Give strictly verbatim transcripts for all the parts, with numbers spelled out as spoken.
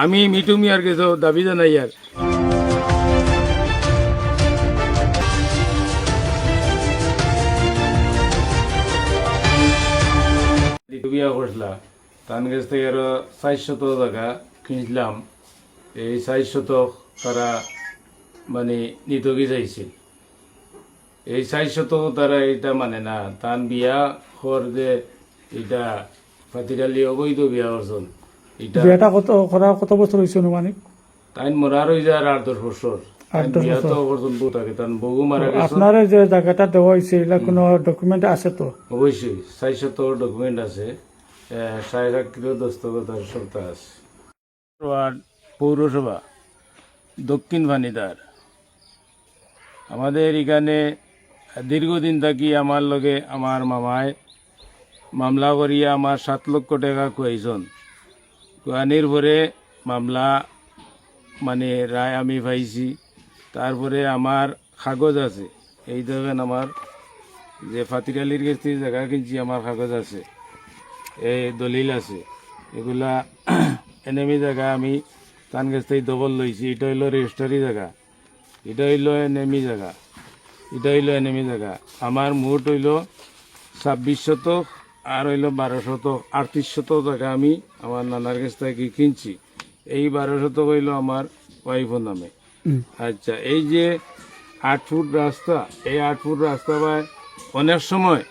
আমি মিঠু মিয়ার গেছে দাবি জানাইয়ার। বিয়া করছিলা, তান গেছ থাকি আরো চাইর শতক জাগা কিনছিলাম। এই চাইর শতক তারা মানে নিতকি চাইছিল। এই চাইর শতক তারা ইটা মানে না, তান বিয়া কর যে ইটা ফাতির আলী অবৈধ বিয়া করছইন। ইটা বিয়াটা কত করা, কত বছর অইছে আনুমানিক? তাইন মরার অই যার আট দশ বছর। আট তাইন দশ বিয়া বছর। তো করছইন বহুত আগে, তান বউ মারা গেছইন। আপনারে যে জাগাটা দেওয়া অইছে, ইলা কোনো ডকুমেন্ট আছে তো? অবশ্যই, চাইর শতক ডকুমেন্ট আছে, এ, সাক্ষী দস্তখত আর সবতা আছে। ওয়ার্ড পৌরসভা, দক্ষিণ পানিধার। আমাদের ইখানে দীর্ঘদিন থাকি আমার লগে আমার মামায় মামলা করিয়া আমার সাত লক্ষ টেকা খুয়াইছইন। খুয়ানির পরে মামলা মানে রায় আমি পাইছি। তারপরে আমার কাগজ আছে, এই দেখইন আমার যে ফাতির আলীর গেছ থাকি জাগা কিনছি, আমার কাগজ আছে, এই দলিল আছে। এগুলা এনএমই জাগা আমি তান গেছ থাকি দখল লইছি। ইটা অইলো রেজিস্টারি জাগা, ইটা অইলো এনএমই জাগা, ইটা অইলো এনএমই জাগা। আমার মোট অইলো ছাব্বিশ শতক, আর অইলো বারো শতক, আটত্রিশ শতক জাগা আমি আমার নানার গেছ থাকি কিনছি। এই বারো শতক অইলো আমার ওয়াইফর নামে। হুম। আচ্ছা, এই যে আট ফুট রাস্তা, এই আট ফুট রাস্তা বায় অনেক সময়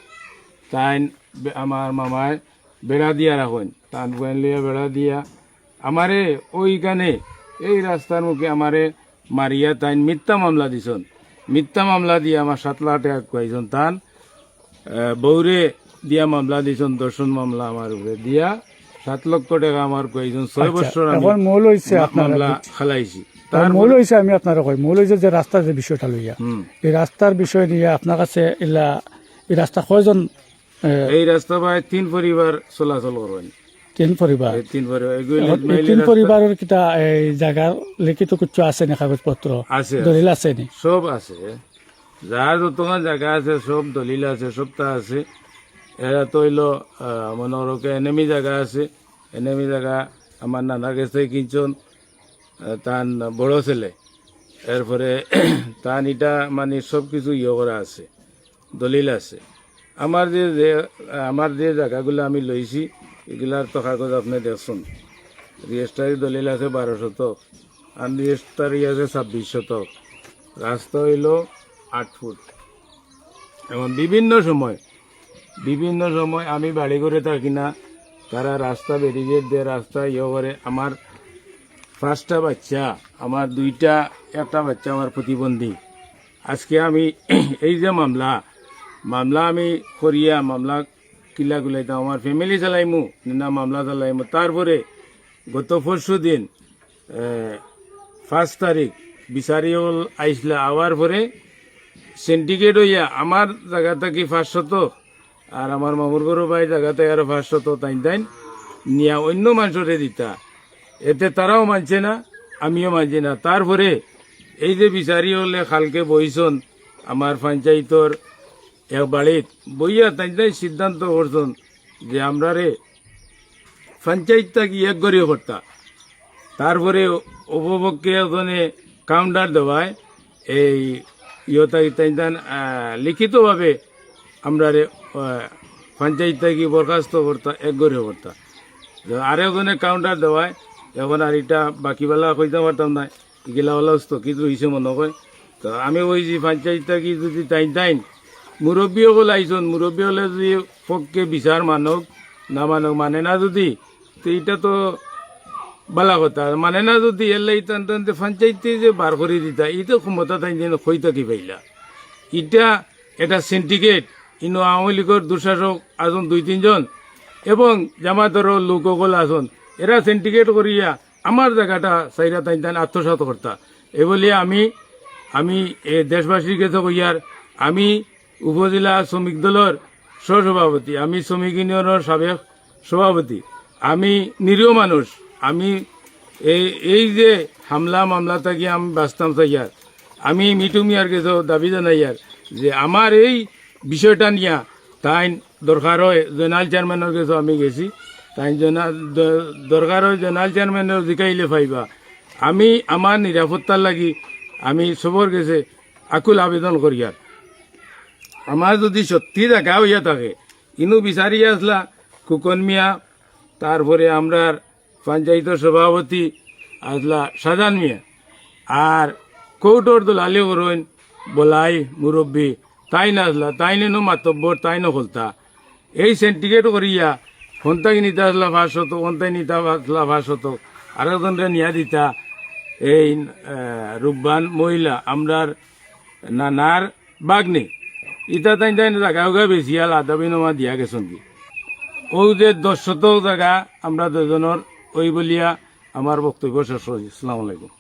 তাইন বে-, আমার মামায় বেড়া দিয়া রাখইন, তান বইন লইয়া বেড়া দিয়া আমারে ওইখানে এই রাস্তার মুখে আমারে মারিয়া তাইন মিথ্যা মামলা দিছইন। মিথ্যা মামলা দিয়া আমার সাত লাখ টেকা খুয়াইছইন। তান, আহ, বউরে দিয়া মামলা দিছইন, ধর্ষণ মামলা আমার উপরে দিয়া সাত লক্ষ টেকা আমার খুয়াইছইন। ছয় আচ্ছা, বছর আমি এখন মূল অইছে মা-, আপনারা মামলা বি-, খালাইছি। এখন তারপরে মূল অইছে, আমি আপনারে কই, মূল অইছে যে রাস্তার যে বিষয়টা লইয়া, হুম। এই রাস্তার বিষয় নিয়া আপনার কাছে ইলা, এই রাস্তা কয়জন, এ, এই রাস্তা বায় তিন পরিবার চলাচল করইন। তিন পরিবার? এই তিন পরিবার, এগুলো এখন এই ইসমাইলি তিন রাস্তা। পরিবারর কিতা এই জাগার লিখিত কিছু আছে নি, কাগজপত্র? আছে, আছে। দলিল আছে নি? সব আছে। যার যতখান জাগা আছে, সব দলিল আছে, সবতা আছে। এরা তো অইলো, আহ, মনে করো কি, এনএমই জাগা আছে, এনএমই জাগা আমার নানার গেছ থাকি কিনছইন, আহ, তান বড় ছেলে। এরপরে তান ইটা মানে সব কিছু ইয়ে করা আছে, দলিল আছে। আমার যে, যে, আমার যে জাগাগুলা আমি লইছি, ইগুলার তো কাগজ আপনে দেখছইন। রেজিস্টারি দলিল আছে বারো শতক, আনরেজিস্টারি আছে ছাব্বিশ শতক, রাস্তা অইলো আট ফুট। এবং বিভিন্ন সময়, বিভিন্ন সময় আমি বাড়ি ঘরে থাকি না, তারা রাস্তা ব্যারিকেড দেয়, রাস্তা ইয়ে করে। আমার পাঁচটা বাচ্চা, আমার দুইটা, একটা বাচ্চা আমার প্রতিবন্ধী। আজকে আমি এই যে মামলা, মামলা আমি করিয়া, মামলা কিলা গুলাইতাম, আমার ফ্যামিলি চালাইমু না মামলা চালাইমু। তারপরে গত পরশু দিন, এ, পাঁচ তারিখ বিচারি অকল আইছলা, আওয়ার পরে সিন্ডিকেট অইয়া আমার জাগা থাকি পাঁচ শতক আর আমার মামুর ঘরর বায় জাগা থাকি আরো পাঁচ শতক তাইন তাইন নিয়া অইন্য মানষরে দিতা। এতে তারাও মানছে না, আমিও মানছি না। তারপরে এই যে বিচারি অকলে কালকে বইছইন আমার পঞ্চায়েতর এক বাড়িত, বইয়া তাইন তাইন সিদ্ধান্ত করছইন যে আমরারে পঞ্চায়েত থাকি এক ঘরে করতা। তারপরে অপপক্ষে একজনে কাউন্টার দেওয়ায় এই ইয়ে থাকি তাইন তাইন, আহ, লিখিতভাবে আমরারে, আহ, পঞ্চায়েত থাকি বরখাস্ত করতা, এক ঘরে করতা। তো আরেকজনে কাউন্টার দেওয়ায় এখন আর ইটা বাকিবালা কইতাম পারতাম না। ইগিলা অলা স্থগিত রইছে মনে কয়। তো আমি কইছি, পঞ্চায়েত থাকি যদি তাইন তাইন মুরব্বি অকল আইছইন, মুরব্বি অকলে যদি পক্ষে বিচার মানউক, না মানউক, মানে না যদি, তো ইটা তো বালা কথা। মানে না যদি, এরলাগি তান তান তে পঞ্চায়েত থাকি যে বার করি দিতা, ইটা ক্ষমতা তাইন তাইন কই থাকি পাইলা? ইটা একটা সিন্ডিকেট, ইনো আওয়ামী লীগর দুঃশাসক আছইন দুই তিনজন এবং জামাতর লোক অকল আছইন, এরা সিন্ডিকেট করিয়া আমার জাগাটা চাইরা তাইন তাইন আত্মসাৎ করতা। এ বলিয়া আমি, আমি এ দেশবাসীর গেছে কইয়ার, আমি উপজেলা শ্রমিক দলর সহসভাপতি, আমি শ্রমিক ইউনিয়নর সাবেক সভাপতি, আমি নিরীহ মানুষ, আমি এই, এই যে হামলা মামলা থাকি আমি বাঁচতাম চাইয়ার, আমি মিঠু মিয়ার গেছে দাবি জানাইয়ার যে আমার এই বিষয়টা নিয়া তাইন দরকার অয় জয়নাল চেয়ারম্যানর গেছে আমি গেছি, তাইন জনা-, দ-, দরকার অয় জনাল চেয়ারম্যানরে জিকাইলে পাইবা। আমি আমার নিরাপত্তার লাগি আমি সবর গেছে আকুল আবেদন করিয়ার। আমার যদি সত্যি জাগা অইয়া থাকে, ইনু বিচারি আছলা কুকন মিয়া, তারপরে আমরার পঞ্চায়েতর সভাপতি আছলা শাহজাহান মিয়া, আর কোর্টর দলালি করইন বলাই মুরব্বী, তাইন আছলা, তাইন ইনু মাতব্বর, তাইন অকলতা। এই সিন্ডিকেট করিয়া হন্তাকি নিতা আছলা পাঁচ শতক, হন্তাকি নিতা আছলা পাঁচ শতক, আরেকজনরে নিয়া দিতা এই, আহ, রূপবান মহিলা, আমরার নানার বাগ্নি। ইতা তাইন তাইন জাগা উগা বেচিয়া লাদাবি নমা দিয়া গেছইন কি। অউ যে দশ শতক জাগা আমরা দুইজনর, অউ বলিয়া আমার বক্তব্য শেষ করছি। আসসালামু আলাইকুম।